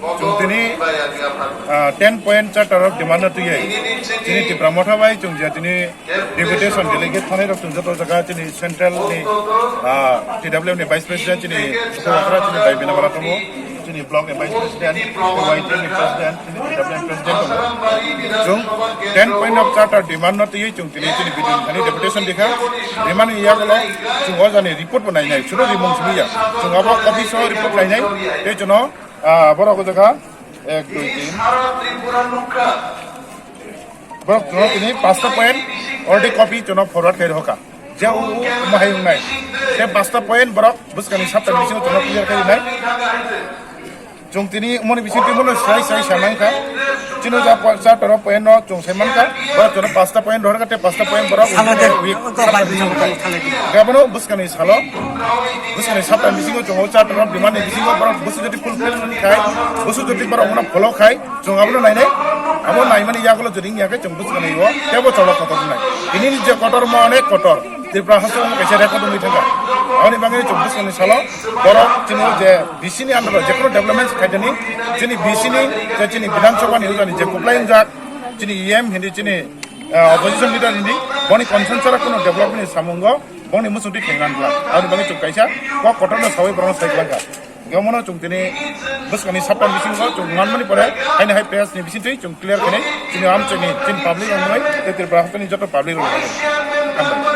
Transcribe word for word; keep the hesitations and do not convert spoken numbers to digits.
Chwng tini, ah, ten point charter of demand no twiwi chini Tipra Motha bai chwng je tini deputation delegate thani rok chwng joto jaga chini central ni, ah, T W F ni vice president chini Sukhobakra chini bai binamara tongo, chini block ni vice president, Y T F ni president, chini T W F president tongo. Chwng ten point of charter demand no twiwi chwng tini chini bidin thani deputation dikha. Demand ni yagulo chwng o jani report bo nainai, chwngno rimung simi ya. Chwng abo office o report nainai, tei chwngno, ah, borok o jaga ek, dui, tin. Borok chwngno tini pasta point already copy chwngno forward khai rwkha. Je o, o, omo hai wngnai. Tei pasta point borok bwskangni saptani bisingo chwngno clear khai rwnai. Chwng tini umoni bisingo twi mano sai sai samai kha. Chini ja po-, charter o point no chwng sai mankha. Borok chwngno pasta point rohor kha tei pasta point borok Salo de, week. Oko bai bising tong salo de. Gabano bwskangni salo. Bwskangni saptani bisingo chwng o charter o demand ni bisingo borok bwswk jodi fulfill khai. Bwswk jodi borok mano follow khai. Chwng abono nainai, abo naimani yagulo jodi wngya khe chwng bwskango teibo cholo kotor wngnai. Tini ni je kotor ma onek kotor, Tripura haste wngwi kaisa record wngwi thangkha. Aboni bagwi chwng bwskangni salo borok chini je B C ni under o jekheno development khaidani, chini B C ni je chini Bidhan Sabha ni ujani je kwplai wngjak, chini E M hindi chini, ah, opposition leader hindi, boni consensus o kheno development ni samungo boni muchungtwi khaina nangla. Aboni bagwi chwng kaisa kok kotorno sawi borokno sai kwlangkha. Hingke omono chwng tini bwskangni saptani bisingo chwng manmani pore haino hai press ni bisingtwi chwng clear khainai. Chini amchwkni chini public rok wngnai tei Tripura hasteni joto public rok wngnai. Hambai.